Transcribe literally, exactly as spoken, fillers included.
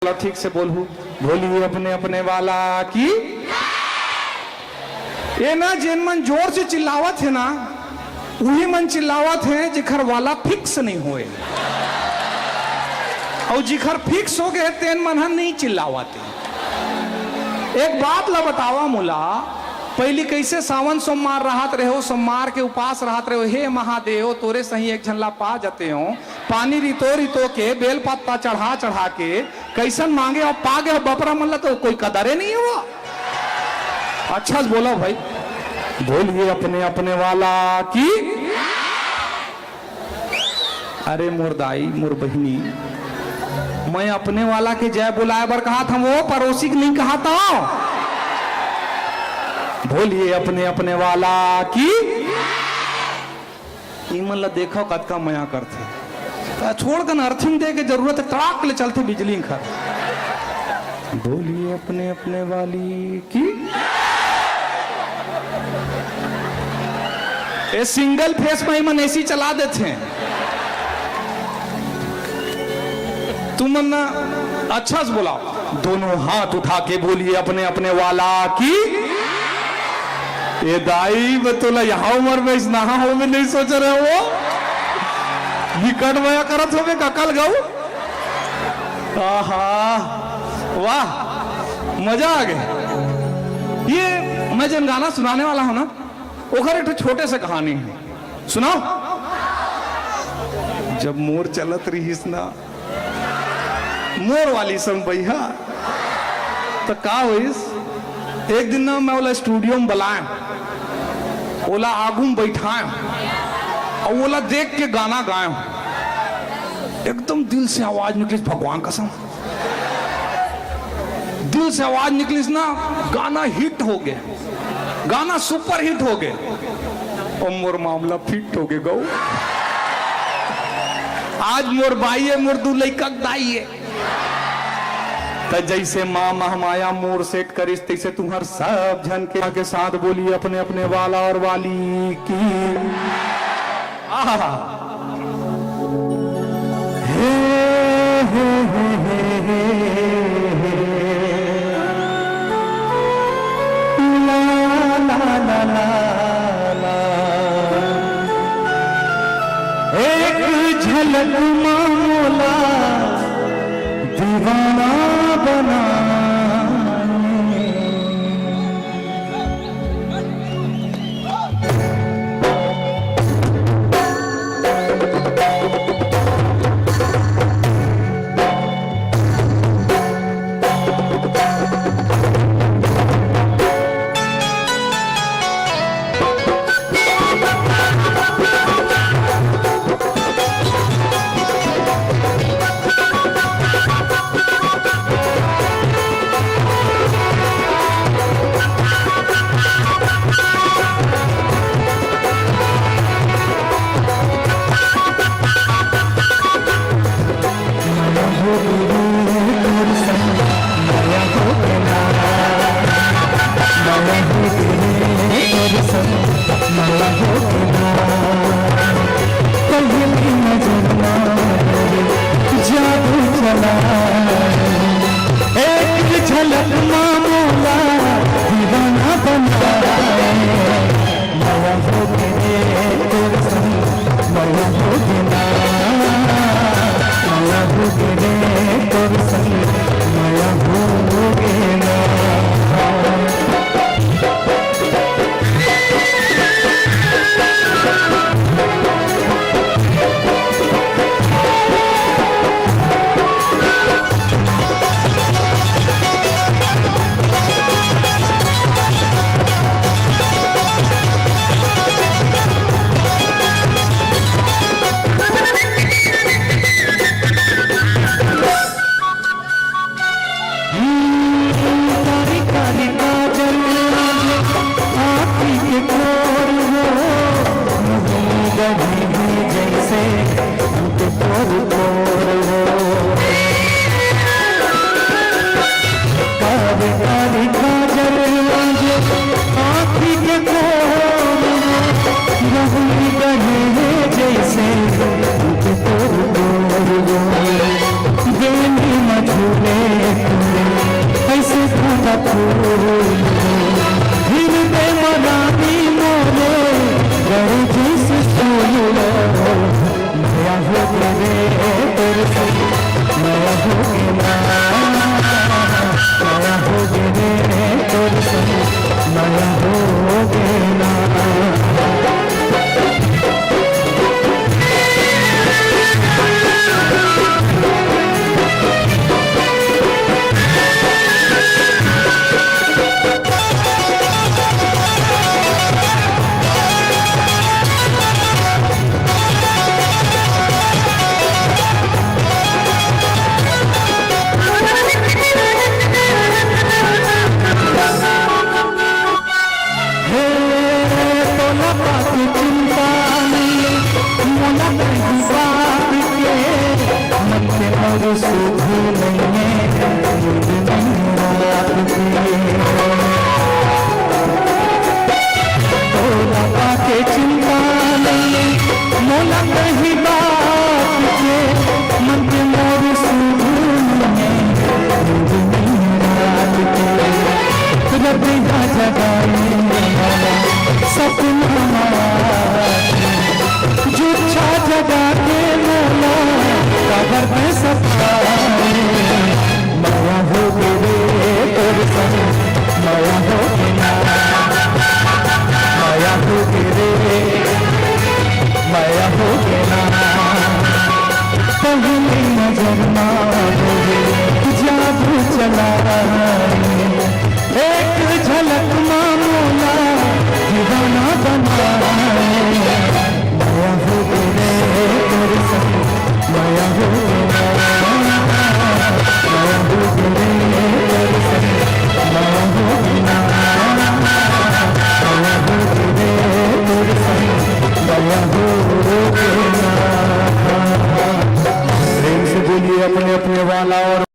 वाला ठीक से बोलहू, बोलिए अपने अपने वाला की। ये ना, जेन मन जोर से चिल्लावत हे ना, उही मन चिल्लावत हे जेखर वाला फिक्स नहीं होए, अउ जेखर फिक्स हो गए तेन मन ह नहीं चिल्लावत हे। एक बात ला बतावा मोला, पहली कैसे सावन सोमवार रहत रहे हो, सोमवार के उपास रहत रहे हो, हे महादेव तोरे सही एक झन ला पा जते हो, पानी रितो रितो के, बेल पत्ता चढ़ा चढ़ा के, कैसन मांगे अउ पा गे बपरा मन ला, तो कोई कदरे नहीं हो। अच्छा से बोला भाई, बोलिए अपने अपने वाला की। अरे मोर दाई, मोर बहिनी, मैं अपने वाला के जय बोलाए बर कहा था, वो पड़ोसी के नहीं कहा था। बोलिए अपने अपने वाला की। इमन ला देखो कतका मया करथे। त छोड़ कन अर्थिंग दे के जरूरत हे, तड़ाक ले चलथे बिजली खर। बोलिए अपने अपने वाली की। ए सिंगल फेस में इमन एसी चला देथे। तुमन ना अच्छा से बोलाओ, दोनों हाथ उठा के बोलिए अपने अपने वाला की। ए दाई, मैं तोला यहाँ उम्र में इस नहा हो में नहीं सोच रहे हो। निकट मया करत होबे ककल गऊ। आहा, वाह, मजा आ गया। ये मैं जन गाना सुनाने वाला हूँ ना, ओकर एक ठो छोटे से कहानी है, सुनाओ। जब मोर चलत रहिस ना, मोर वाली संपैया। त का होइस, एक दिन ना मैं ओला स्टूडियो में बलाए, ओला आगू में बैठाए, अउ ओला देख के गाना गाए। एकदम दिल से आवाज निकलिस, भगवान कसम, दिल से आवाज निकलिस ना, गाना हिट हो गया, गाना सुपर हिट हो गया। अउ मोर मामला फिट हो गया गऊ। आज मोर बाई है, मोर दू लइका के दाई है। त जैसे माँ महमाया मोर सेट करिस, तैसे तुम्हर सब झन के, के साथ बोली अपने अपने वाला और वाली की। आहा। हे, हे, हे, हे, हे, हे। ला, ला, ला, ला, ला। एक झलक मा मोला दीवाना बनाए। मोला बात चिंता नइये, मोला कहीं बात के, मन के मोर सुध नइये, नींद नइये रात के। मोला बात चिंता नइये, मोला कहीं बात के, मन के मोर सुध नइये, नींद नइये रात के। रतिया जगाए वाला सपना, झूठा जगा के मोला काबर में सताए। मया होगे रे तोर संग, मया होगे ना, मया होगे रे, मया होगे ना। पहली नजर मा मोहे जादू चलाए, एक झलक मा मोला दीवाना बनाए। मया होगे रे तोर संग, मया होगे ना, मया होगे रे तोर संग, मया होगे ना, मया होगे रे तोर संग, मया होगे ना। प्रेम से बोलिए अपने अपने वाला और